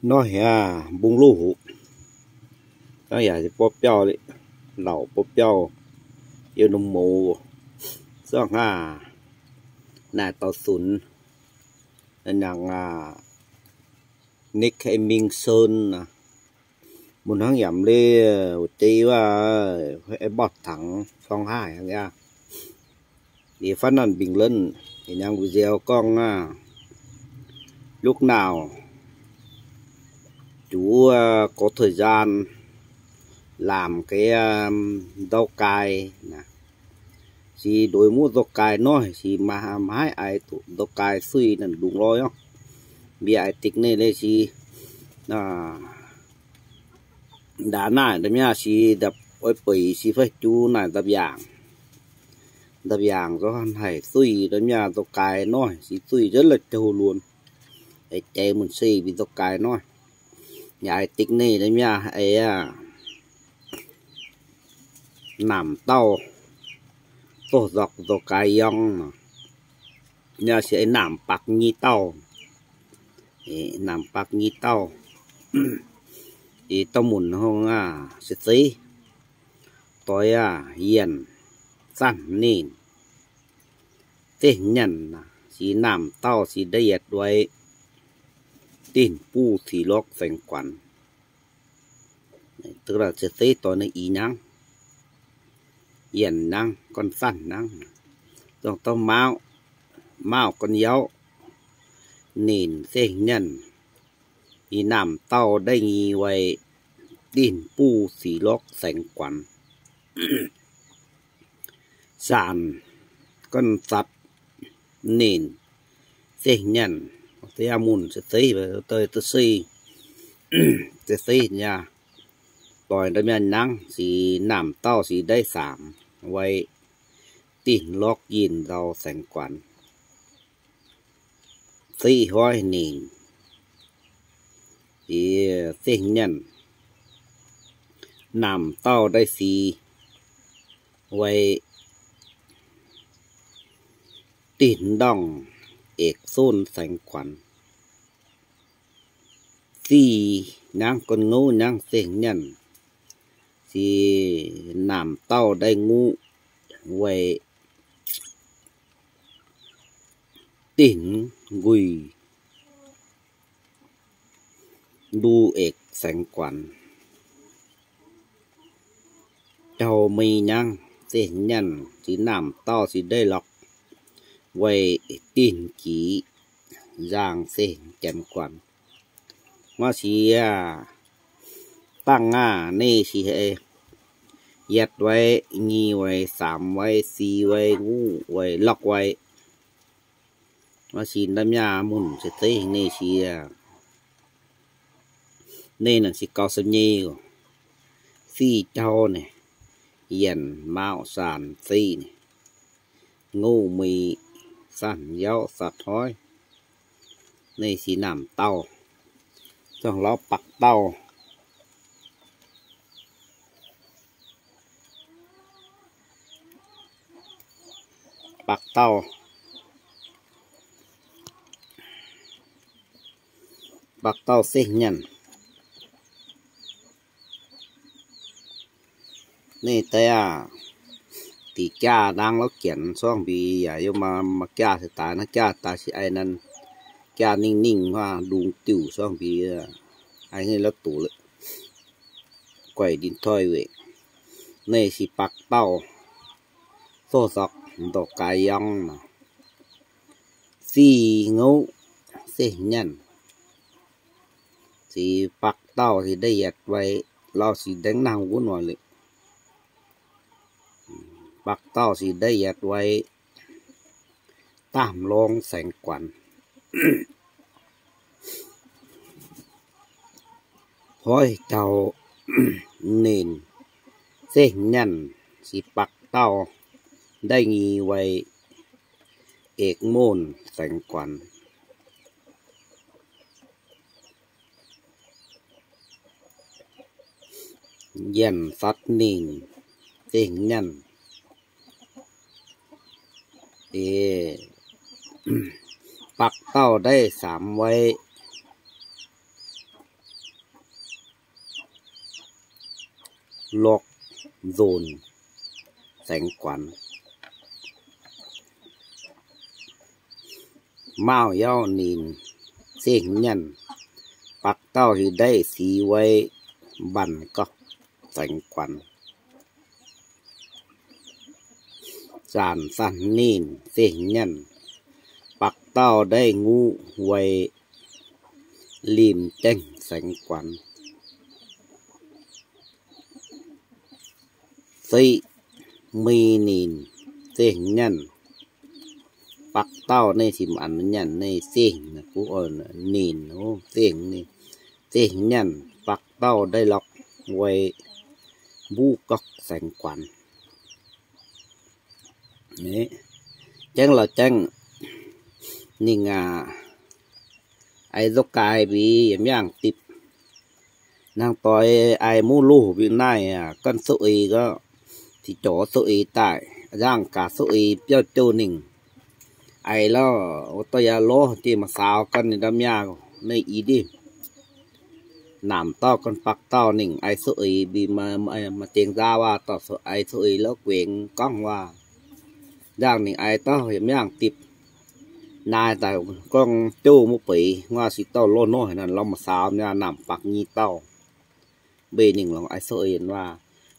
Nor haic mbungv luv hoqc, hnangv yaac borqv biauv, lauc borqv biauv, yiem norm mouz zorqv haav naaic dorh sunx, nangc nik mingh son, mun hnangv yaac le, wuov deix wuov, mborqv tangx corng haav aqv. Yie fatv nanv bingx lenv, yie nangc video gorngv aqv, lúc nào chủ có thời gian làm cái dâu cay, se đối mv dâu cay noic, se maiv haih ai dâu cay suiv nangc ndungx lorz. Mbiauz a'tikv ninh le se ndaav naaic nda'myaah se ndapv oix beic se fai juv naaic ndapv yaangc. Ndapv yaangc zorqv haic suiv nda'myaah dâu cay noic, se suiv nzengc la'jauv luonx, jai mun se mbiauz dâu cay noic. Yaac a'tikv ninh nda'myaah eix aqv, naamh dauh, zorqv daux dâu cay yongv, yaac se naamh baqc nyei dauh, naamh baqc nyei dauh, yie dauh munc hngongx aqv, se zeiv doix aqv, yienh zanc ninh zengh nyaanh, se naamh dauh se nda'yietv wei, dinh buv sic lorqc saeng-guanx. Se zeiv doix ninh i nangv, yienh nangv, gorn zanc nangv, dongh dauh maauh, maauh gorn yauv, ninh zengh nyaanh, i naamh dauh nda'nyeic wei, dinh buv sic lorqc saeng-guanx. Zanc gorn zatc ninh zengh nyaanh, se aqv, munc se zeiv, se zeiv aqv, doix nda'myaah nangv, se naamh dauh se nda'faam wei, dinh lorqc yinh nzauh saeng-guanx. Zeiv hoiv ninh, se zengh nyaanh, naamh dauh nda'sic wei, dinh ndorngh eix sonv saeng-guanx. Zic nangv, gorn ngouv nangv zengh nyaanh, se naamh dauh nda'nguv wei, dinh nquih ndu eix saeng-guanx. Jauv mingh nangv zengh nyaanh, se naamh dauh se nda'lorqc wei, dinh gic nzaangh zengh janx guanx. Maiv siex dangh aav, ninh se yietv wei, nyeic wei, saamx wei, sic wei, nguv wei, lorqc wei. Maiv siex nda'myaah munc se zeiv ninh siex, ninh nangc se gaux sam nyei, zic jauv naaic, yienh maauh saanc zic naaic, ngouv mui, zanc yauv, zatc hoiv, ninh se naamh dauh. Zorngh lorz baqc dauh, baqc dauh, baqc dauh zengh nyaanh. Ninh deix aac, diqc jaav ndaangc lorz jienx sorng mbi yaac yiem maaih jaav se daaih, naaiv jaav daaih se ai naaiv jaav ningh ningh huaav ndungx diuh sorng mbi, ai ninh lorz duqv guaix ndin toi weic. Ninh se baqc dauh, zorqv zorqv ndorqc gaax yangh nor, zic ngouv zengh nyaanh. Se baqc dauh se nda'yietv wei, lauh se ndengv nangh wuov nor liuz, baqc dauh se nda'yietv wei, daamh longx saeng-guanx. Hoiv jauv ninh zengh nyaanh se baqc dauh nda'nyeic wei, eix monc saeng-guanx. Yienh zatc ninh zengh nyaanh, baqc dauh nda'faam wei, lorqc nzonc saeng-guanx. Maauh yauv ninh zengh nyienh, baqv dauh hiuv ndaix sic wei mbanc gauh saeng-guanx. Zanc zanc ninh zengh nyienh, baqv dauh ndaix nguqv wei limh jaengh saeng-guanx. Zeiv mui ninh zengh nyienh, baqv dauh naaiv tim an nyienh naaiv zengh, ninh zengh, zengh nyienh, baqv dauh ndaix lorqc wei mbuv gorqv saeng-guanx. Jangv lorz jangv, ninh aac, ai nzou gaaix mbic yaac mv yangh dipc. Hnangv doix ai muv loh mbic naaiv aac, gan souv eix gauh, ziqc jorc souv eix daaih, nzangv gaax souv eix biauv jouh ninh. Ai lauh, wuov dauh yaac lorz dieh maaih saaux gan ninh ndau mi'aqv, naaiv i div. Namc dauh gan baqv dauh ninh ai souv eix mbic maaih dengx nzaa waac, dauh ai souv eix lauh guengx gorngv waac. Nzangv ninh ai dauh yaac mv yangh dipc. Naaiv daaih gorngv jouh muv beix, nguaah sic dauh lorz nor haaix nanv lorz maaih saaux mi'aqv, namc baqv nyei dauh. Mbeix ninh lorz ai souv eix waac.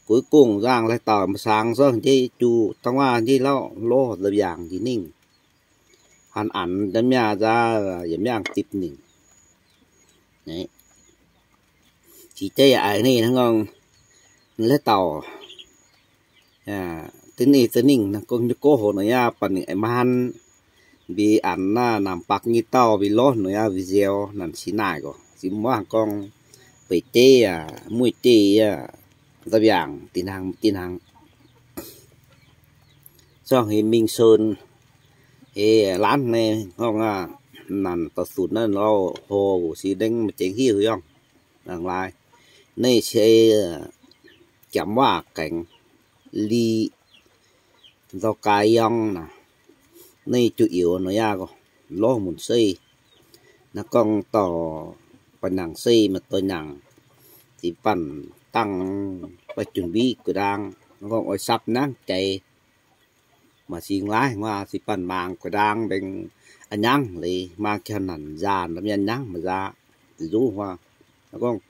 Cuối cùng nzangv laih dauh maaih saaux zorqv njiec juqc dangh waac njiec lauh lorz nza'biangc njiec ninh. Hanc anx ndau mi'aqv nzaa yaac mv yangh dipc ninh. Ziqc jeiv yaac aic ninh hnangv ngorngh laih dauh, da'nyeic za'ningh naaiv gorngv nyei gorngv hoc nor yaac baac ninh aengx maan mbic anx naaiv namc baqv nyei dauh mbic lorz nor yaac video naaic sic naaic gorx sic muoz gorngv beic jeiv yaac muic jeiv yaac nza'biangc dinh hnangv dinh hnangv. Zorngh heix mingh son heix laanh naaiv ngorngh aac, naanc dorh sunc naaiv lauh hoc sic dengv maaih jengx hiuv yangh. Laangz laaix naaiv se Giamv waac gaengx li nzauh gaaix yangh naaic, naaiv juqv youz nor yaac gorngv lorz munc sei. Naaiv gorngv dorh ba'nyaangc sei maaih doix nyaangc, ziqc banh dangh baac junc mbiqv gu'nguaang, naaiv gorngv oix sapv nangv jaaix. Maaih zingh laaih nguaah ziqc banh maangc gu'nguaang mbaengx a'nyangv leiz, maangc jauv nanc nzaanc lomh nyei a'nyangv maiv nzaanc. Ziqc nzuqc huaav, naaiv gorngv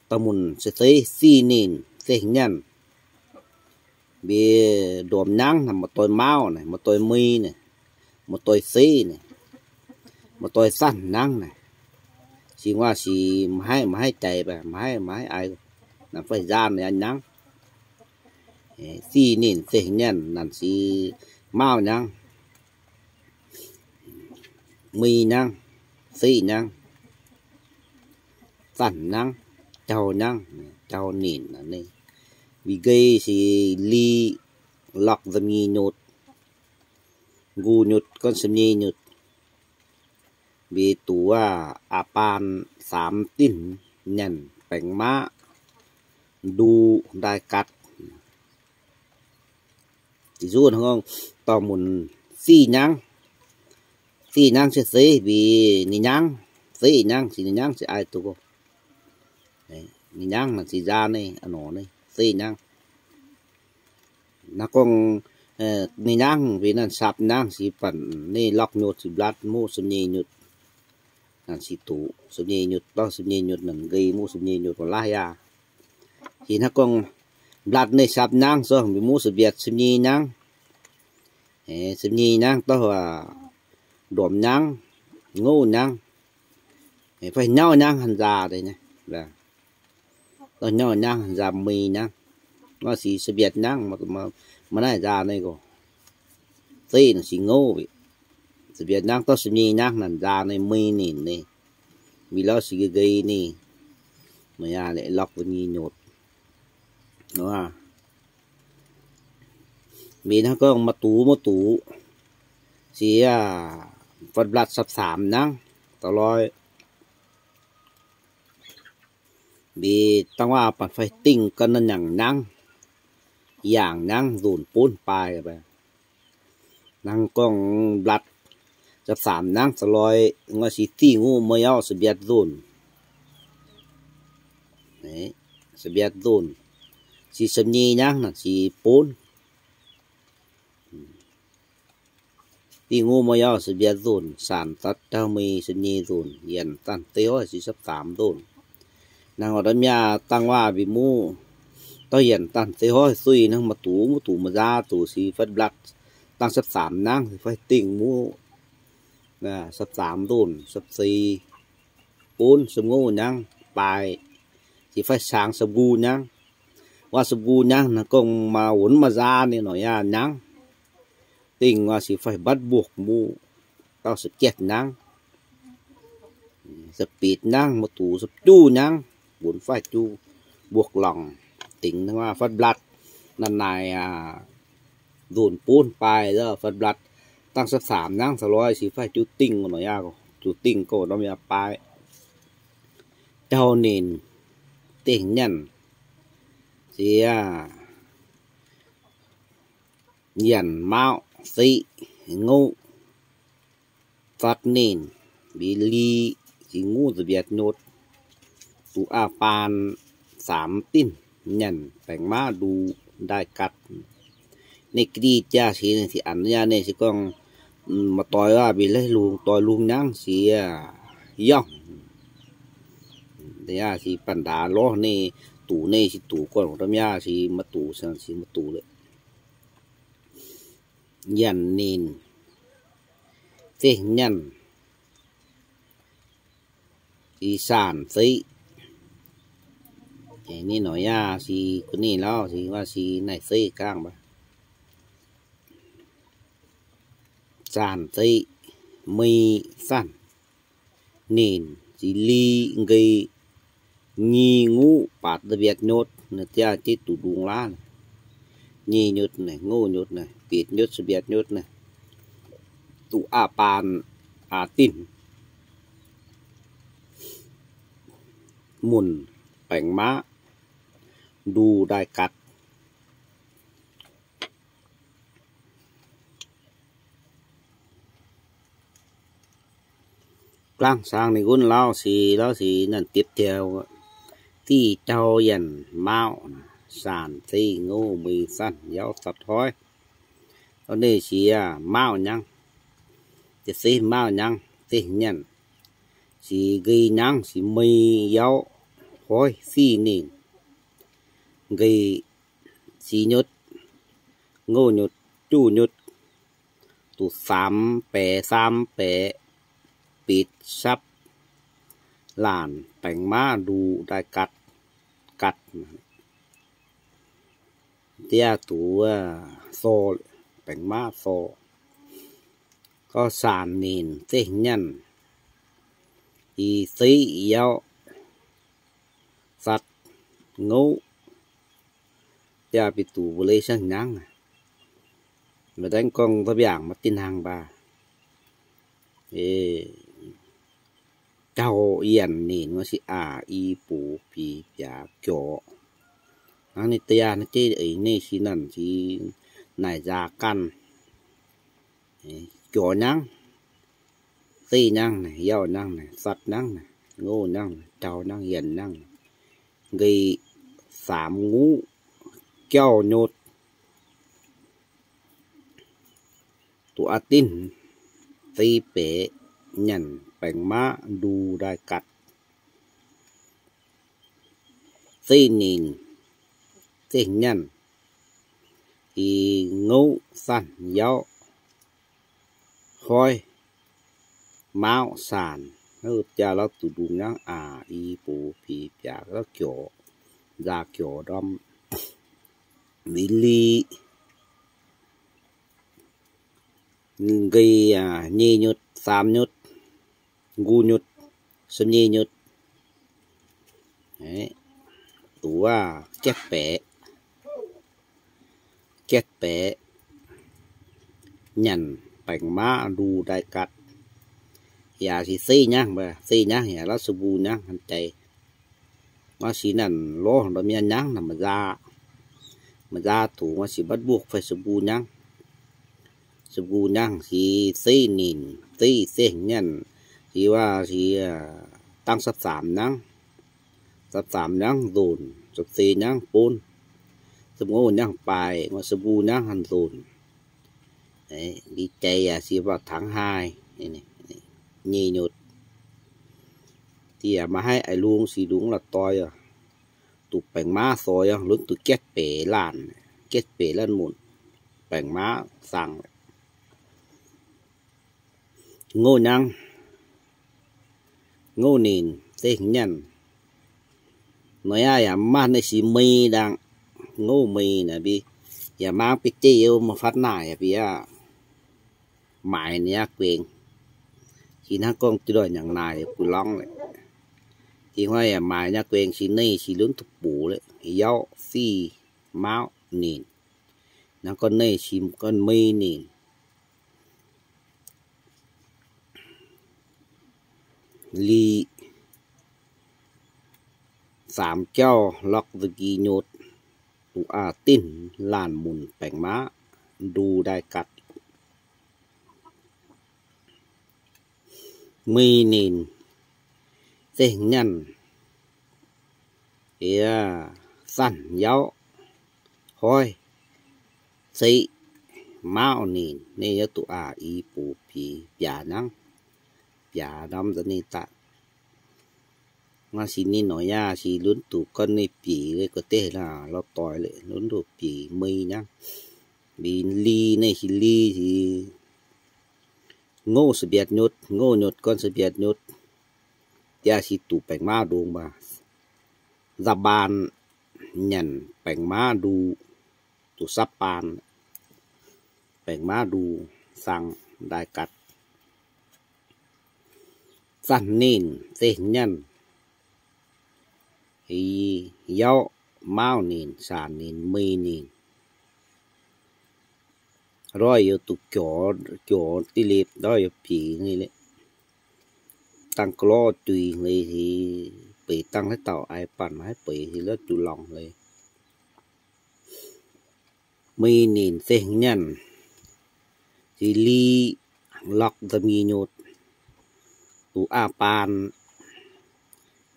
dorh munc se zeiv sic ninh zengh nyienh. Mbic ndorm nyangv naaic, maaih doix maauh naaic, maaih doix mui naaic, maaih doix seiv naaic, maaih doix zanc nyangv naaic. Sic nguaah sic maiv haih, maiv haih jaaix baac maiv haih, maiv haih aic, naaic fai nzaanc naaic a'nyangv. Sic ninh zengh nyienh naaic sic maauh nyangv, mui nyangv, seiv nyangv, zanc nyangv, jauv nyangv, jauv ninh naaic. Mbic nqei sic li lorqc nza'nyeic nyutc, nqu nyutc gorngv nza'nyeic nyutc. Mbic duqv aac, a'baan saamx dinc nyanc baengx maqv, ndu ndaaih gatv. Ziqc nzuqc hnangv gorngv dorh munc sic nyangv. Sic nyangv se zeiv mbic ninh nyangv, seiv nyangv, sic ninh nyangv se aic duqv. Ninh nyangv naaic sic nzaanc naaic, a'norqc naaic seiv nyangv. Naaiv gorngv ninh nyangv mbic naaic sapv nyangv sic banh ninh lorqc nyutc sic mblatv muqv ziepc nyeic nyutc. Naaic sic duqv ziepc nyeic nyutc, dorh ziepc nyeic nyutc naaic nqei muqv ziepc nyeic nyutc mbuo laaih yaac. Sic hnangv gorngv mblatv naaic sapv nyangv zorngh mbic muqv ziepc mbietc ziepc nyeic nyangv. Ziepc nyeic nyangv dorh ndorm nyangv, ngouv nyangv, fai nyauv nyangv han nzaah deix nyei. Dorh nyauv nyangv han nzaah mui nyangv. Nor sic ziepc mbietc nyangv maiv naaic nzaah naaic gorx. Zeiv naaic sic ngouv. Ziepc mbietc nyangv dorh ziepc nyeic nyangv naaic nzaah naaic mui ninh naaic. Mingh lauh sic nqei ninh. Meih aac, lorqc ziepc nyeic nyutc. Mingh hnangv gorngv maaih duqv, maaih duqv. Sic aac, fatv mblatv sapv saamx nyangv, da'loi. Mbic dangh waac banh fai dingh ganh nyaangc nyangv, yaangc nyangv nzunc bunv baaih. Hnangv gorngv mblatv sapv saamx nyangv da'loi, ngoi sic dingh wuov maiv yauv ziepc mbietc nzunc. Ziepc mbietc nzunc. se sa'nyei nyangv naaic se bonv. Dingh ngouv maiv yauv se mbiauz nzunc, saanc zatv jauv mei sa'nyei nzunc, yienc danh zeiv hoiv se sapv zaamx nzunc. Naaiv oix ndorm yaah dangh waac mbic muv, dorh yienc danh zeiv hoiv suiv hnangv, maiv duqv, maiv duqv maaih nzaa, duqv se fatv mblatv. Dangh sapv zaamx nyangv se faix dingh muv, sapv zaamx nzunc, sapv zeiv, bonv, sapv ngouv nyangv, baaix, se faix saang sapv nqu nyangv. Waac sapv nqu nyangv naaiv gorngv maaih wunx maaih nzaa ninh nor yaac nyangv. Dingh waac se faix mbatv mbuoqc muv, dauh sapv jatv nyangv, sapv bitv nyangv, maiv duqv sapv juv nyangv, wunx faix juv mbuoqc longc. Dingh hnangv waac fatv mblatv, naaiv naaic nzunc bonv baaix fatv mblatv. Dangh sapv zaamx nyangv caux loi se faix juv dingh nor yaac, juv dingh gorngv ndorm yaah baaix. Jauv ninh dingh nyanc se yienc, maauv, seiv, ngouv, zatv ninh, mbiv li, se ngouv nza'mbiatc nyotc, duqv aav baan, saamx dinv, nyanc baengc maav ndu ndaaih gatc. Ninh ga'ndiev jaa se ninh anx yaac ninh se gorngv maaih doix waac mbiv leiz lungh, doix lungh nyangv se yangh. Yaac se banh ndaaz lorz ninh duqv, ninh se duqv gorngv ndorm yaah se maiv duqv, se maiv duqv le. Yienc ninh, zengh nyanc, se saanc zeiv. Ninh nor yaac se gunv ninh lauh, se waac se naaiv zeiv gaangv mbac. Saanc zeiv, mei sanv, ninh se li, nqei, nyi, ngouv, baac nza'mbiatc nyotc, ninh jaa jeiv duqv ndungx laav. Nyi nyotc naaic, ngouv nyotc naaic, bitv nyotc, nza'mbiatc nyotc naaic, duqv aav baan, aav dinv, munc, baengc maav, ndu ndaaih gatc. Glaangv saang ninh gunv lauh se, lauh se naaiv diepv diouh, div jauv yienc maauh, saanc zeiv ngouv mei sanv yauv zatv hoiv. Ninh se maauh nyangv, se maauh nyangv, dingh nyanc, se nqei nyangv, se mei yauv hoiv siv ninh, nqei se nyutc, ngouv nyutc, juv nyutc, duqv saamx baeqc, saamx baeqc, bitv sapv laanc, baengc maav ndu ndaaih gatc, gatc, diav duqv sorc, baengc maav sorc. Gorngv saanc ninh zengh nyanc, i zeiv yauv zatv ngouv, diav bieqc duqv mbuo leiz siang-hnyangx. Maaih deix gorngv da'mbiaangc maaih dinh hnaangx baac jauv yienc ninh wuov se aac, i, bux, bic, biaac, biaac, biorqc. Hnangv ninh da'yaah naaiv jeiv eix ninh se nanc se naaic nzaax ganh, biorqc nyangv, zeiv nyangv naaic, yauv nyangv naaic, zatv nyangv naaic, ngouv nyangv naaic, jauv nyangv, yienc nyangv naaic, nqei saamx ngutv, jauv nyutc, duqv aav dinv, zeiv baeqc, nyanc baengc maav, ndu ndaaih gatc, zeiv ninh, zengh nyanc, i, ngouv, zanc, yauv, hoiv, maauv, saanc, jaa lauv duqv ndungx nyangv, aac, i, bux, bic, biaac, lauv, biorqc, nzaax, biorqc, ndorm, mbiv li, nqei, nyei nyutc, saamx nyutc, nqu nyutc, sa'nyei nyutc, duqv jatv baeqc, jatv baeqc, nyanc baengc maav, ndu ndaaih gatc, yaac se zeiv nyangv, zeiv nyangv yaac lauv sa mbu nyangv hnangv jai. Maaih si nanc lorz ndorm nyei nyangv naaic maaih nzaa, maaih nzaa duqv maaih si mbatv mbuoqc fai sa mbu nyangv. Sa mbu nyangv se zeiv ninh, zeiv zengh nyanc, se waac se dangh sapv zaamc nyangv, sapv zaamc nyangv nzunc, sapv zeiv nyangv bonv, Za'gengh nyangv baaix, nguaaic sa mbuo nyangv hanh nzunc. Liuz jai yaac se mbac tangx haih nyei nyutc. Diex yaac maaih haiv a'lungh sic lungh la'doix, duqv baengc maav soix, lunx duqv jietv beic laanh, jietv beic laanh munc baengc maav zaangc. Ngouv nyangv, ngouv ninh, zengh nyanh. Nor yaac yaac maaih ninh six mei ndaangc, ngouv mei naaic mbi, yaac mangc biei jeiv youh maaih fatv naaic yaac mbi aqv. Maaiz ninh nyei guenx, se hnangv gorngv diuh ndoih nyangc naaic yaac buo lorngx. Diex huaav yaac maaiz nyei guenx se ninh six lunx duqv buc lorqc, yauv, fih, mauv ninh. Hnangv gorngv ninh six gorngv mei ninh. Liz, saamx jauv lorqc nza'gengh nyutc, duqv aav dinv laanh munc baengc maav, ndu ndaaih gatc. Mei ninh, zengh nyanh, zanc yauv, hoiv, zeiv, mauv ninh, ninh yaac duqv aav i buc bieic biaac nyangv, biaac norm nza'gengh ninh daaih. Maaih six ninh nor yaac six lunx duqv gorngv ninh bieic le ga'deix lorqc, lorz doix le lunx duqv bieic mei nyangv. Liz ninh six, liz six, ngouv sa mbiatc nyutc, ngouv nyutc gorngv sa mbiatc nyutc. Yaac six duqv baengc maav ndongc mbac, nza'baan nyanc baengc maav ndu, duqv sapv baan, baengc maav ndu, zaangc ndaaih gatc. Zanc ninh, zengh nyanh, yauv, mauv ninh, saanc ninh, mei ninh. Ndoih youh duqv joux, joux diqv lipc, ndoih youh bieic nyei le. Dangh ga'lorv juix leiz, beic dangh haaix dauh aiz banh haaix beic se lorz juix lorngx leiz. Mei ninh zengh nyanh, se liz lorqc nza'gengh nyutc, duqv aav baan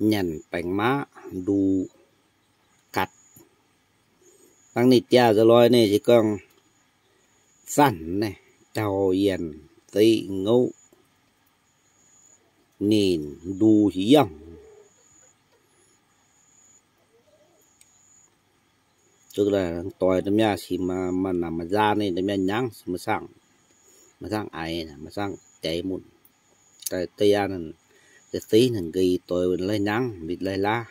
nyanc baengc maav ndu gatc. Dangh ninh jaax nza'loi ninh se gorngv zanc naaiv jauv yienc zeiv ngouv ninh ndu se yangh. Doix domh nyaah six maaih, maaih namx maaih nzaa ninh domh nyaah nyangv, maaih saangv aiz, maaih saangv jaiz munc. Da'yietv, da'yietv naaiv, da'yietv naaiv nqe doix laih nyangv, mbitv laih laav.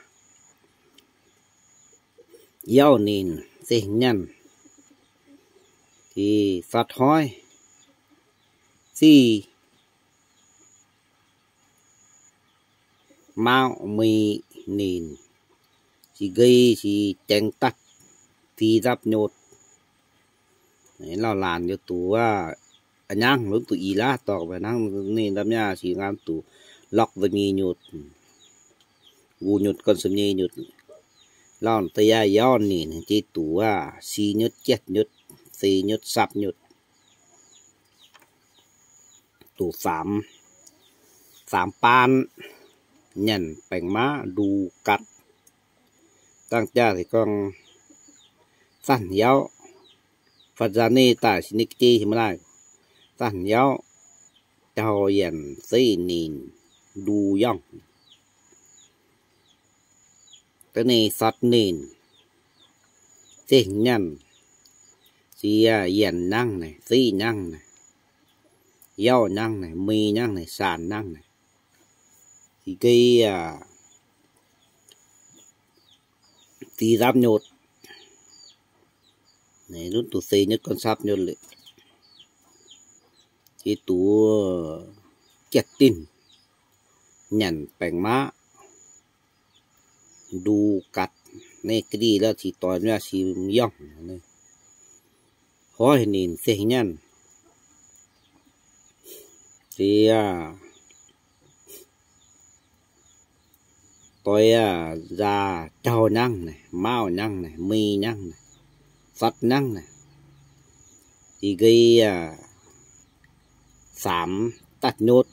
Yauv ninh zengh nyanh, se fatv hoiv, ziv mauv mei ninh, se nqe se jaengx daaih, fih nzapv nyutc. Lauh laanh youh duqv aav nyangv, lunx duqv i laav dorngc, hnangv ninh domh nyaah six nqaam duqv lorqc nza'gengh nyutc, nqu nyutc gorngv sa nyei nyutc. Lauh da'yietv yauv ninh jiex duqv aav si nyutc, jietv nyutc, se nyutc, sapv nyutc. Duqv zaamx, zaamx baan nyanc baengc maav ndu gatc. Dangh jaax se gorngv zanc yauv, fatv nzanc ninh daaih se ninh jiex himv laaih. Zanc yauv jauv yienc zeiv ninh ndu yangh. Da'nyeic fatv ninh zengh nyanh, se yienc nyangv naaic, zeiv nyangv naaic, yauv nyangv naaic, mei nyangv naaic, saanc nyangv naaic, se nqe aav, fih nzapv nyutc. Lunx duqv se nyutc gorngv sapv nyutc liuz, jiex duqv jietv dinv nyanc baengc maav ndu gatc. Naaiv ga'ndiev la'sic doix mi'aqv, sic yangh. Hoiv ninh zengh nyanh, se aav doix aav nzaa jauv nyangv naaic, mauv nyangv naaic, mei nyangv naaic, fatv nyangv naaic, se nqe aav zaamx daaih nyutc.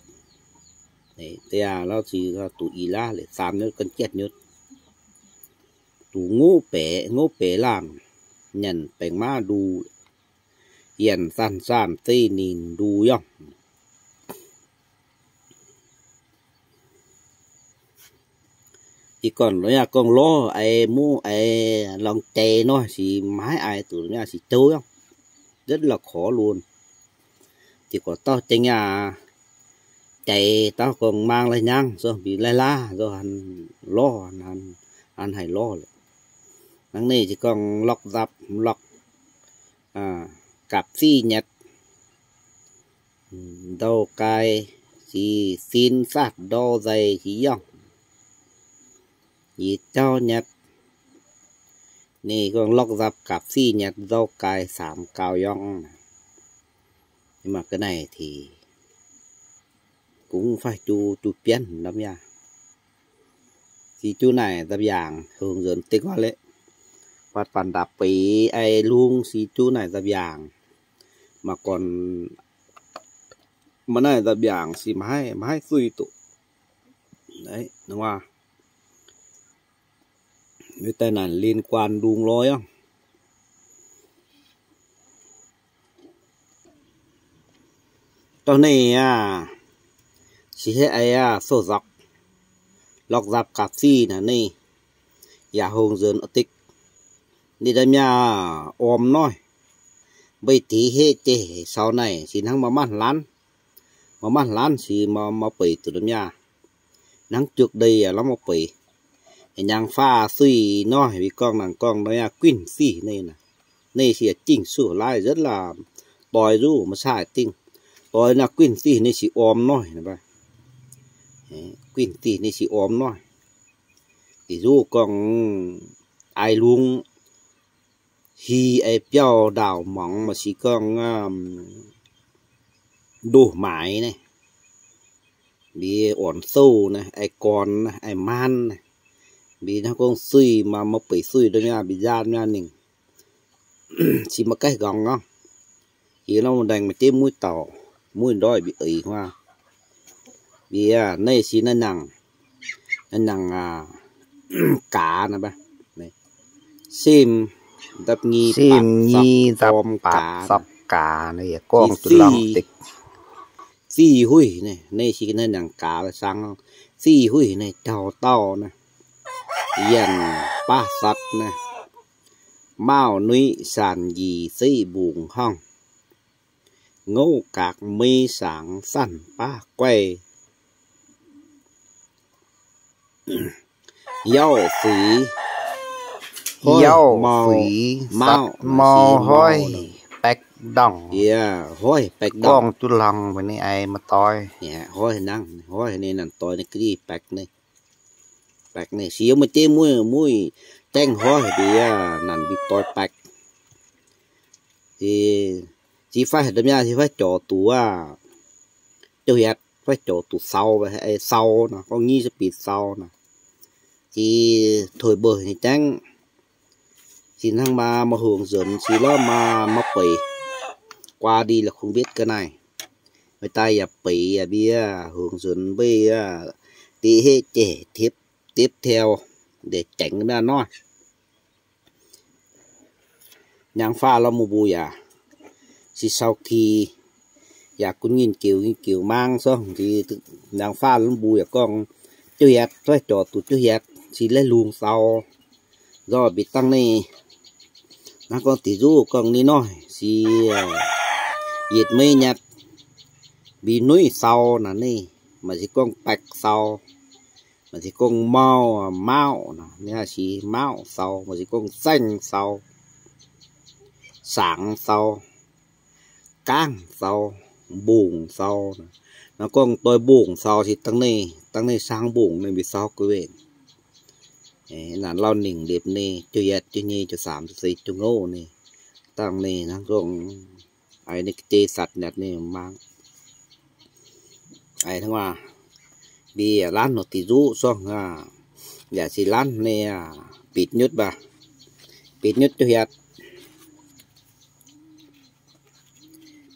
Da'yietv la'sic duqv i laav liuz zaamx nyutc gorngv jietv nyutc. Duqv ngouv baeqc, ngouv baeqc laanh, nyanc baengc maiv ndu, yienc zanc-zanc zeiv ninh ndu yangh. Ih gorn yaac gorngv lorz eix muv eix lorngx jai nor, se maiv aic duqv yaac se jouv yangh, rất là khó luôn. Deix gorx dauh jai yaac jai dauh gorngv mangc lai nyangv, so mbi lai laav, so han lorz, han haih lorz lorqc. Hnangv naaiv se gorngv lorqc nzapc lorqc gapv siv nyatc, ndau-gaaix se sin saatv ndau nzaic se yangh, yie jauv nyatc. Ninh gorngv lorqc nzapc gapv siv nyatc ndau-gaaix saamx gaux yangh. Mv baac ga'naaiv tengx kungx faix juqv, juqv bienv ndamv yaac. Se juqv naaic nzapv yaangc hungh nzuonx deix guaav leiz, buatc baac ndapv beiz aic lungh se juqv naaic nzapv yaangc. Maaih gorn maaih naaiv nzapv yaangc se maiv haih, maiv haih zuih duqv. Wuov daaih naaic liên quan lungh lorz yangh. Dorh ninh aac, se haiz aic aac, sou nzorqc, lorqc nzapc gapv siv naaic ninh yaac hungh nzuonx a'dikc. Ninh ndamv yaac orm noic, mbeix deix heqv jeiv sau naaic se hnangv maaih maanc laanh, maaih maanc laanh se maaih, maaih beic duqv ndamv yaac. Hnangv juoqc ndeic yaac lamh maaih beic. Hnyangx-faah suiv noic, mbuo gorngv nangc gorngv ndamv yaac guinh sic ninh naaic. Ninh se yaac jingh suv laaih rất là doix nzuqv maiv caaih dingh. Doix naaic guinh sic ninh se orm noic. Guinh sic ninh se orm noic. Deix nzuqv gorngv aic lungh hih aic biauv ndaauc muangx maaih se gorngv ndoh maaiz naaiv, mbi orn souv naaiv, aic gorn naaiv, aic maan naaiv, mbi hnangv gorngv suiv maaih, maaih beic suiv ndamv yaac mbi nzaanv mv nyaanh ningc. Se maaih gaih nqorngx gorngv, yie nor ndaengx maaih jeiv mueiz dauh, mueiz ndoih mbi eix huaav. Mbi aac, naaiv se naaiv nangc, naaiv nangc gaax naaiv baav. Sim dapv nyei, sim nyei dapv baac zorpc gaax naaiv yaac gorngv duqv lorngx deix. Ziv huih naaiv, naaiv se naaiv nangc gaax la'sang. Ziv huih naaiv jauv dauh naaiv, yienh baav satv naaiv, maauh nuiv saanc njiec zeiv mbungx horngh, ngouv gaax meiv saangx zanc baav guaih, yauv fuix, yauv fuix, maauh, maauh hoiv baeqv ndorngh. Hoiv baeqv ndorngh. Gorngv duqv lorngx mbuo ninh aic maaih doix. Hoiv nangv, hoiv ninh nanc doix ninh ga'ndiev baeqv ninh. Baeqv ninh se yiem maaih jeiv mueiz, mueiz jaengv hoiv mbi aac, nanc mbi doix baeqv. Ziqc faix ndamv yaac ziqc faix jorc duqv aac, jouh hietc faix jorc duqv sau, sau nor, gorngv nyic ziepc bieqc sau nor. Ziqc tuix mbeix nyei jaengv, ziqc hnangv maa maaih hungh nzuonx ziqc lorz maa maaih beic, guaa ndie la'kungx mbietv ga'naaiv. Meih daaih yaac beic yaac mbi aac, hungh nzuonx mbeix aac, diqc heqv jeiv tiepv, tiepv taux ndeic jaengv mv nor. Hnyangx-faah lorz mbuo yaac se sau ki yaac gunv nyinh geux nyinh geux mangv sorng. Hnyangx-faah lorz mbuo yaac gorngv jouh hietc faix jorc duqv jouh hietc se laih lungh sau. Nzorh mbi dangh ninh, hnangv gorngv deix nzuqv gorngv ninh noic se yietc meiv nyatc, mbi nuiv sau naaic ninh, maaih se gorngv baeqv sau, maaih se gorngv maauh, maauh nor, ninh se maauh sau, maaih se gorngv zaengh sau, saangx sau, gaangv sau, mbungx sau. Nor gorngv doix mbungx sau se dangh ninh, dangh ninh saangx mbungx ninh mbi sau gueix. Naaic lauh ningc liepc ninh, jouh yietc, jouh nyei, jouh saamx, jouh seix, jouh ngouv ninh, dangh ninh hnangv gorngv aic ninh ga'jeiv satv nyatc ninh mangc. Aic hnangv waac, mbi yaac laanh nor deix nzuqv sorng aac, yaac se laanh ninh aac, bieqc nyutv baac, bieqc nyutv jouh hietc,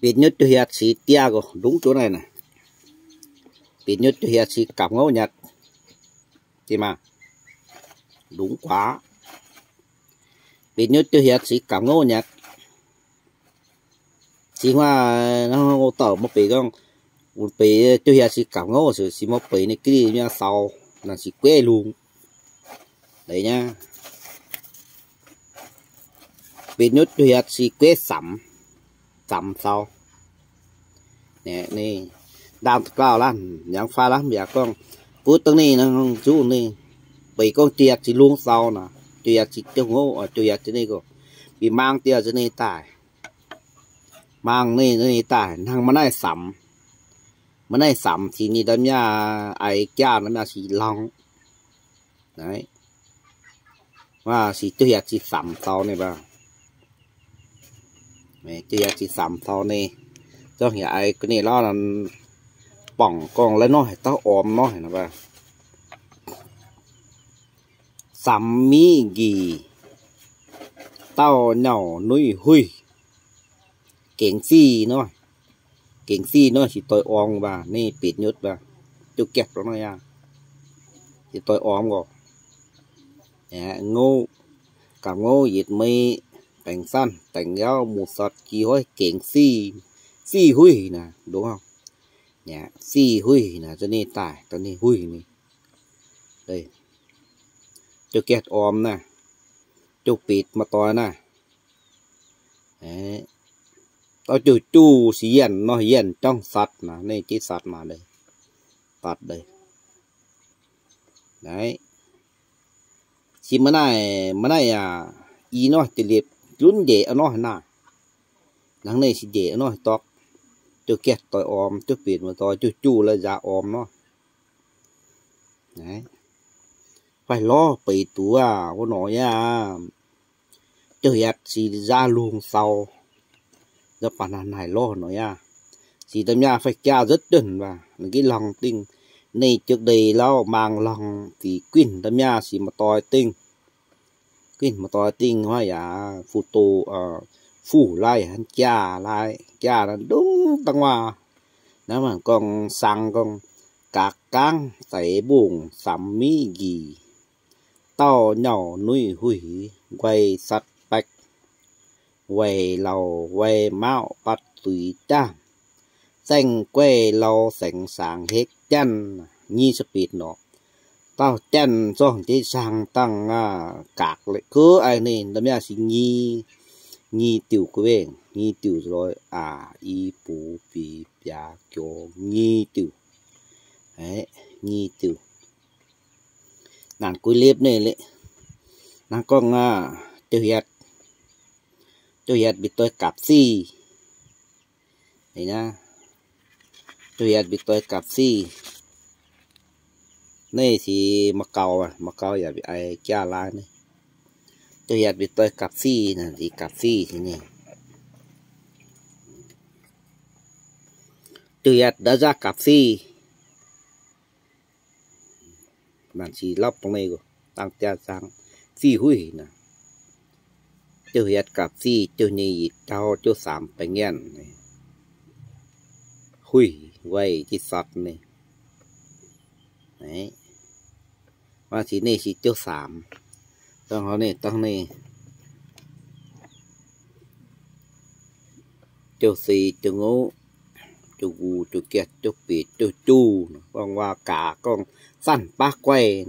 bieqc nyutv jouh hietc se diaah gox ndungv juov naaic naaic, bieqc nyutv jouh hietc se gapv ngouv nyatc, deix maah, ndungv guaax. Bieqc nyutv juov hietc si gapv ngouv nyatc. Cingx huaav dauh mbuo beic gorngv, beic juov hietc si gapv ngouv, si mbuo beic ninh gih nyei sau, naaiv si gueiv lungh. Bieqc nyutv juov hietc si gueiv samx, samx sau. Ninh ndaang da'gauh laanh, yangh faah laanh yaac gorngv, buv dangh ninh zuqv ninh, beic gorngv juov hietc si lungh sau naaic, juov hietc si juov ngouv, juov hietc si ninh gorngv, bieqc maang dieh si ninh daaih. Maang ninh, ninh daaih hnangv maaih naaiv samx. Maaih naaiv samx si ninh ndaamv-yaah, aix jaav ndaamv-yaah si longx. Naaiv si juov hietc si samx sau ninh baac, juov hietc si samx sau ninh, zorngv hietc aix ga'naaiv lorqc, borngc gorngv lai nor haaix dauh orm nor baac. Samx miv nqih, dauh nyauv nuiv huih, gengx siv nor, gengx siv nor se doix orm baac, ninh bieqc nyutv baac, juov gaeqv nor yaac se doix orm gorqv. Ngouv, gapv ngouv yietc meiv, baengc sanv, baengc yauv, muoz-sotc, jiex hoiv, gengx siv, siv huih naaic, siv huih naaic, za'gengh daaih dongh ninh huih ninh. Juov gaeqv orm naaic, juov bieqc maaih doix naaic. Dauh juov juv se yienh nor, yienh jangv satv naaic, ninh jiex satv maah, satv deix. Naaiv se maaih naaiv, maaih naaiv yaac i nor, jiex liepc lunv njiec a'hnoi naaic. Hnangv ninh se njiec a'hnoi dorqc. Juov gaeqv doix orm, juov bieqc maaih doix, juov juv la'nzaaux orm nor. Fai lorz beic duqv aac, wuov nor yaac. Juov hietc si nzaav lungh sau, nzauv baac naaiv naaic lorz nor yaac. Si ndaamv-yaah fai jaav nzuotv dunh baac, ninh gih longx dingh. Ninh juov ndeic lauh maang longx, fih guinh ndaamv-yaah si maaih doix dingh. Guinh maaih doix dingh huaav yaac fuqv doz, fuqv laaih yaac hnangv jaav laaih, jaav naaiv ndongc dangh waac. Naaiv mangc gorngv sang gorngv, gaax gaangv deix mbungh samx miv nqih. Dauh nyauv nuiv huih, nquaih satv baeqv, weic lauh weic maauh batv zuiz jaav, zaengh gueiv lau saengx saangx hekv janv, nyic ziepc nor. Dauh janv zorngh jeiv saang dangh gaax la'kuqv aiv ninh, ndaamv-yaah se nyic, nyic diuc gu'wengh, nyic diuc loix aac, i buv biz biaax joux nyic diuc, nyic diuc. Naanc guix liepc ninh lic. Hnangv gorngv aac, juov hietc, juov hietc mbiv doix gapv siv. Juov hietc mbiv doix gapv siv. Naaiv se ma'gaux, ma'gaux yaac mbiv aix jaav laaih naaiv. Juov hietc mbiv doix gapv siv, naaiv se gapv siv se ninh. Juov hietc ndaamv-yaah gapv siv. Naanc se lopv bung naaiv dangh jaav zaangv siv huih naaic. Juov hietc gapv siv, juov nyeic yietc jauv, juov saamx baengh yienh. Huih weic jiex satv ninh. Maaih se ninh se juov saamx. Dangh hnoi ninh dangh ninh juov seix, juov ngouv, juov nqu, juov gaeqv, juov bieqc, juov juv. Gorngv waac gaax gorngv zanc baav guaih.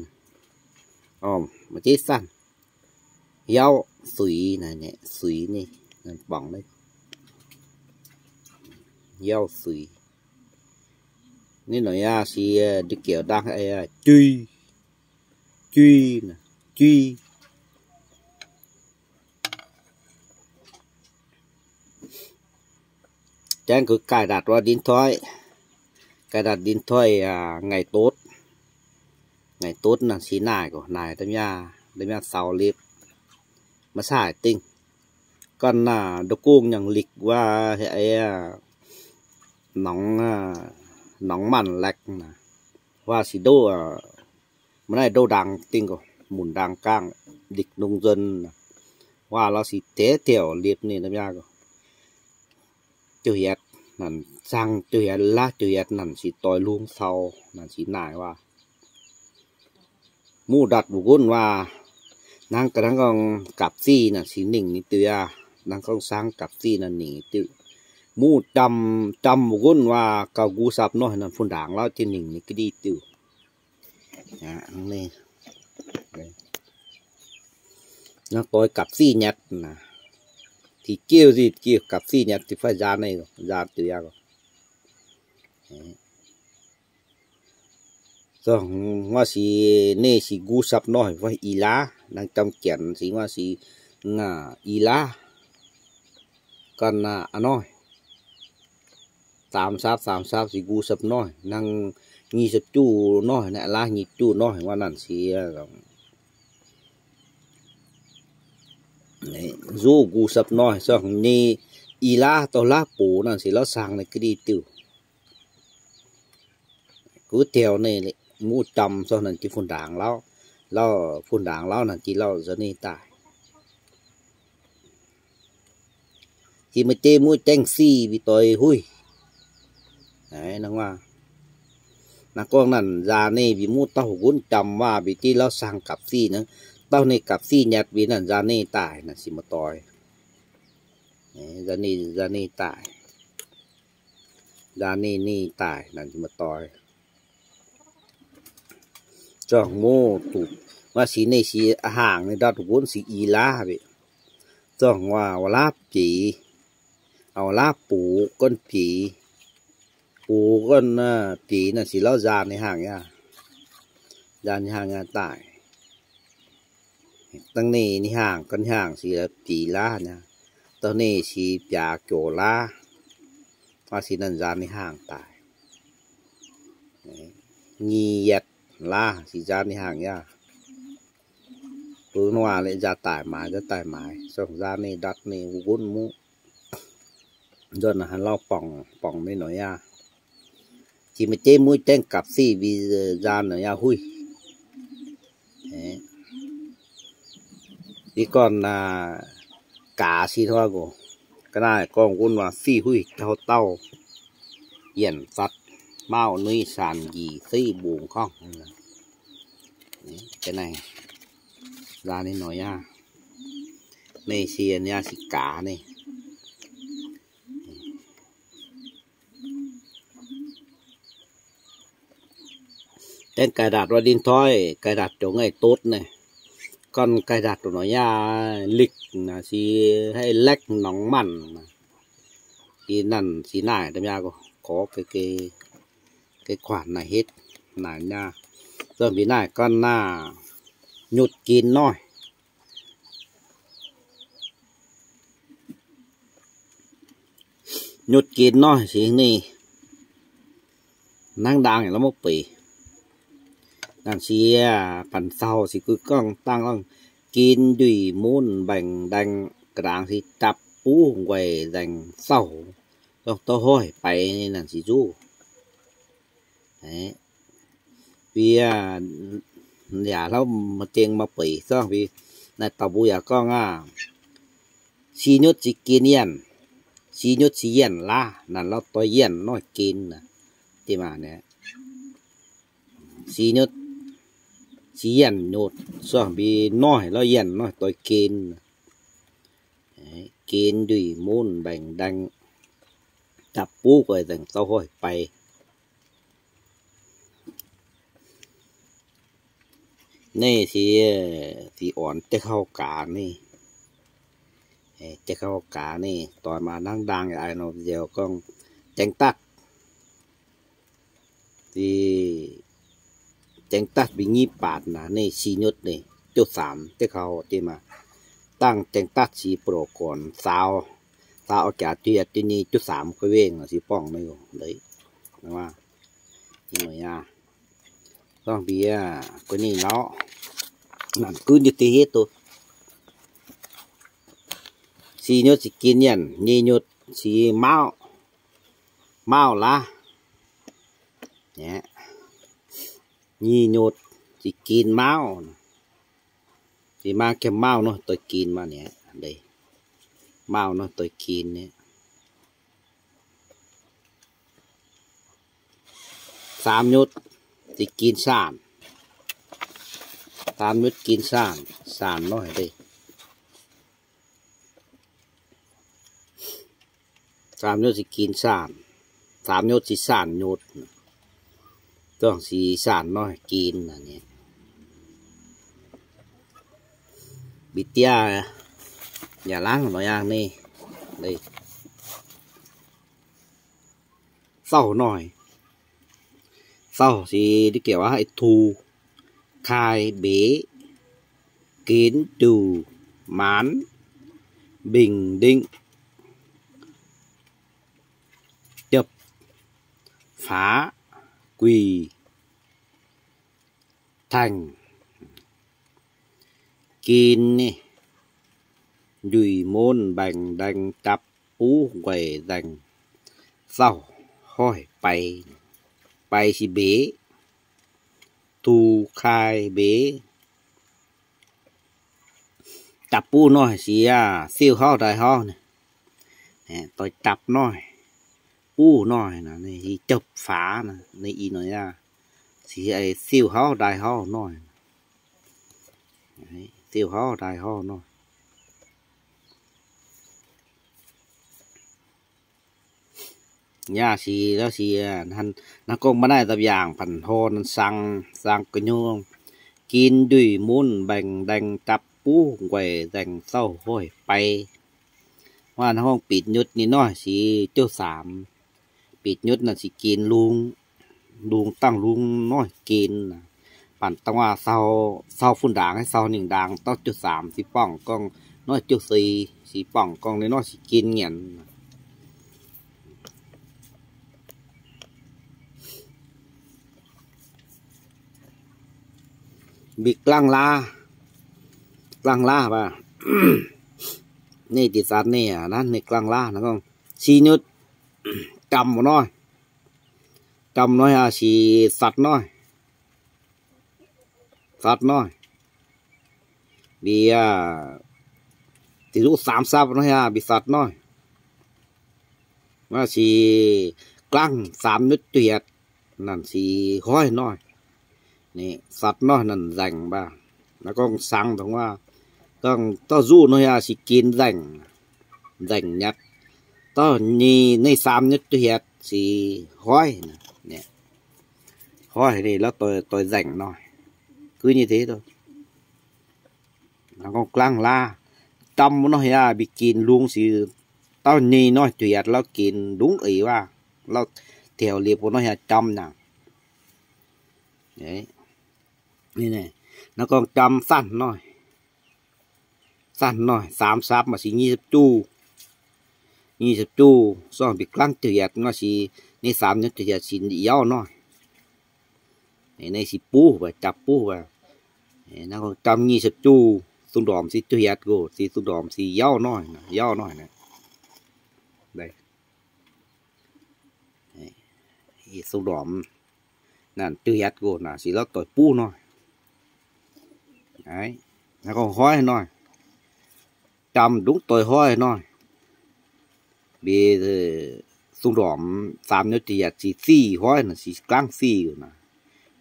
Maaih jiex zanc. Yauv suix naaic, suix ninh, borngc naaiv. Yauv suix. Ninh nor yaac se ndie giouc ndangh jui, jui, jui. Janx kuv cài đặt vào điện thoại, cài đặt điện thoại, ngaih dotv, ngaih dotv naaic se naaic gorqv naaic, ndaamv-yaah, ndaamv-yaah sau liepc, maiv cai dingh. Gorngv naaic ndoh gong nyangx likv waac, nongx, nongx maanc laeqv naaic, waac se ndoqv, maiv naaic ndoqv ndaang dingh gorqv, munc ndaang gaangv, likv nongh nzuonx, waac lorz se deix diouc liepc ninh ndaamv-yaah gorqv. Juov hietc naanc zaangv, juov hietc laav, juov hietc naanc se doix lungh sau, naanc se naaic waac. Muv ndatc mbuo gunv waac, Hnangv ga'hnangv gorngv gapv zih naaic cingx ningh nyei diuh aqv. Hnangv gorngv saang gapv zih naaic ningh nyei diuh. Muv jam, jam mbuo gunv waac gauh nqu sapv noic naaic fun ndaangc lauv jienv ningh nyei ga'ndiev diuh. Hnangv doix gapv zih nyatv naaic, ti jiouv zih jiouv gapv zih nyatv ti fai nzaan, nzaan diuh aqv. Zorngh nguaaiv si, ninh si nqu sapv noic fai i laav, hnangv jam janx si nguaaiv si i laav, ganh a'hnoi, saam sapv, saam sapv si nqu sapv noic, hnangv nyic sapv juqv noic, naaiv laav nyic juqv noic, nguaaiv naaic si nzuqv nqu sapv noic, zorngh nyei i laav dorh laav bungx naaic si lauv saang nyei ga'ndiev diuh. Guv tiaux ninh muv jam zorngh naaic jiex fun ndaangc lauv, lauv fun ndaangc lauv naaic jiex lauv nza'hmien daaih. Jiex maaih jeiv muv jaeng sic mbic doix huih. Naaiv gorngv naaic nzaan ninh mbic muv dauh nqunv jam waac mbic div lauv saang gapv sic naaiv, dauh ninh gapv sic nyatv mbic naaic nzaan ninh daaih naaic si maaih doix. Nzaan ninh daaih, nzaan ninh ninh daaih naaic si maaih doix. Zorngh muv duqv maaih si ninh si haangc ninh ndau duqv nqunv si i laav mbic. Zorngh waac laav bieic, auv laav bungx gorn bieic, bungx gorn bieic naaic si lauv nzaan ninh haangc yaac, nzaan ninh haangc yaac daaih. Dangh ninh ninh haangc gorn haangc si bieic laav naaic, dangh ninh si biaac joux laav, maaih si naaic nzaan ninh haangc daaih. Nyic yietv laav si nzaan ninh haangc yaac. Bungx waac leh nzaan daaih maaiz, nzaan daaih maaiz, zorngh nzaan ninh ndatc ninh nqunv muv. Nzunc naaic hnangv lauv borngc, borngc ninh nor yaac. Jiex maaih jeiv muv jaeng gapv sic mbic nzaan nor yaac huih. Ih gorn gaax si hnoi oc. Ga'naaiv gorngv nqunv waac sic huih jauv dauh, yienc fatv, mauv nuiv, saanc njiec, siqv mbungx gorngv. Ga'naaiv nzaan ninh nor yaac, ninh si yaac si gaax ninh. Dangh cài đặt qua điện thoại, cài đặt chỗ ngày tốt naaic. Gorngv cài đặt nor yaac lịch naaic si haih lec nongx manh. Ih nanc si naaic domh yaac gorx, cái khoản naaic hết naaic yaac. Dongh mbic naaic gorngv naaic nyutc ginx noic. Nyutc ginx noic se ninh hnangv ndaang yaac la'maiv beic. Naaiv se banh zaux se guv gorngv dangh lorngh ginx nduih munv mbaengx ndaeng ga'ndaangc se dapv buv nquaih nzaeng zauh, dongh douh hoih baix naaiv se nzuqv. Bie yaac hlauv maaih dingh maaih beic zorngh bie naaiv dauh mbuo yaac gorngv aqv. Si nyutc si ginx yienh, si nyutc si yienh laav, naaiv lauh doix yienh noic ginx. Dih maah, si nyutc si yienh nyutc, zorngh mbi noic lauh yienh noic doix ginx. Ginx nduih munv mbaengx ndaeng, dapv buv nquaih nzaeng zauh hoih baix. Naaiv se, se orn jiex hauv gaax naaiv. Jiex hauv gaax naaiv doix maaih hnangv ndaang yaac nor nziouc gorngv jaeng datv. Jaeng datv mbi nyiv baatc naaiv, naaiv si nyutc naaiv, juqv saamx jiex hauv deix maah. Dangh jaeng datv si buoz-ndoqv gorn saaux, saaux jaax diuh, diuh nyei juqv saamx guei wengh se borngc naaiv oc. Dongh mbi aqv, guei ninh lauh, nanc gunv nyei deix hietv doz. Si nyutc si ginx yienh, nyic nyutc si mauv, mauv laav. Nyic nyutc se ginx mauv. Se mauv, gengh mauv nor doix ginx maah, mauv nor doix ginx. Saamx nyutc se ginx saanh. Saamx nyutc ginx saanh. Saanh noiv deix. Saanh nyutc se ginx saanh. Saanh nyutc se saanh nyutc. Zorngh se saanh noiv ginx. Mbic diav yaac laangz nor yangh ni. Sauh noiv. Sauh se diqv giouc aqv, tu, kai, mbeqv, ginx, nduh, maanz, mbingh, ndingh, jopv, faax, guih, taengh, ginx, njuih, mun, mbaengx, ndaeng, dapv, buv, nquaih, nzaengc, sauh, hoiv, baix. Baix se mbeqv, tu, kai, mbeqv. Dapv buv noiv se aqv, siuv hauv ndaaih hauv, doix dapv noiv, buv noiv, jopv faax, ih noiz aqv, se siuv hauv ndaaih hauv noiv. Siuv hauv ndaaih hauv noiv. Yaac se, se, naaiv gorngv maaih naaiv dapv yaangh banh hlo naaiv sang, sang gu'nyuoz, ginx, njuih, mun, mbaengx, ndaeng, dapv, buv, nquaih, nzaengc, sauh, hoiv, baix. Waac naaiv gorngv bieqc nyutc ninh noiv se jouv saamx. Bieqc nyutc naaiv se ginx lungz, lungz dangh lungz noiv ginx. Banh dangh waac sau, sau fun ndaangc, sau ningh ndaangc, dauh jouv saamx se buangh gorngv noiv jouv seix, se buangh gorngv ninh noiv se ginx nyanc. Mbic glaangv laav, glaangv laav baac, ninh deix zanc ninh aqv, naaiv ninh glaangv laav naaiv gorngv si nyutc, jomc noiv, jomc noiv aqv se satv noiv, satv noiv, mbic, deix zuqv saamx sapv noiv aqv mbic satv noiv. Naaiv se glaangv saamx nyutc juov yietc, naaiv se hoiv noiv. Satv noiv naaiv nzaengc baac, naaiv gorngv sangx dongh waac, gorngv dauh nzuqv noiv aqv se ginx nzaengc, nzaengc nyatc. Dauh nyei, nyei saamx nyutc juov yietc se hoiv, hoiv ninh lorz doix nzaengc noiv. Guov nyei deix, naaiv gorngv glaangv laav, jomc noiv aqv mbic ginx lungz se dauh nyei noiv juov yietc lorz ginx lungz eix waac, lorz taux liuz bun noiv aqv jomc nyanc. Naaiv gorngv jomc sanv noiv, sanv noiv, saamx sapv maaih se nyic ziepc juqv, nyic ziepc juqv, sorng mbic glaangv juov yietc maaih se, nyei saamx nyutc juov yietc se yauv noiv. Naaiv se buv baac, japv buv baac, naaiv gorngv jomc nyic ziepc juqv, sung ndorm se juov yietc nqox, se sung ndorm se yauv noiv, yauv noiv naaiv. Sung ndorm naaiv juov yietc nqox naaiv se lorz doix buv noiv. Naaiv gorngv hoiv noiv, jomc ndungv doix hoiv noiv. Mbic sung ndorm saamx nyutc juov yietc se sic hoiv naaiv, se glaangv sic naaiv.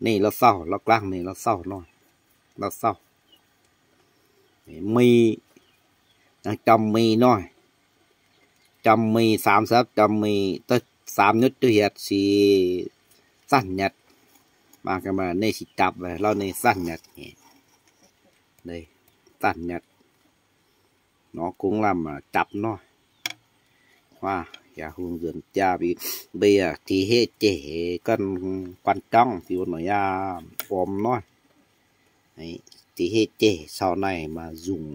Ninh lorz sauh, lorz glaangv ninh lorz sauh noiv, lorz sauh. Mingh, jomc mingh noiv, jomc mingh saamx sapv jomc mingh, saamx nyutc juov yietc se zanv nyatc. Mangc gaax, ninh se japv lorz ninh zanv nyatc, zanv nyatc. Nor kungx lamh japv noiv. Yaac hungh nzuonx jaa, mbuo yaac tix heqv jeiv heix ganh guanh jangv, ziux nor yaac om noiv. Tix heqv jeiv caux naaiv maaih nzungh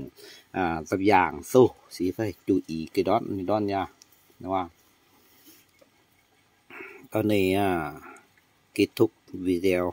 dapv yaangh souv se fai juqv ih ga'ndortv ninh ndortv yaac. Dau ninh kết thúc video.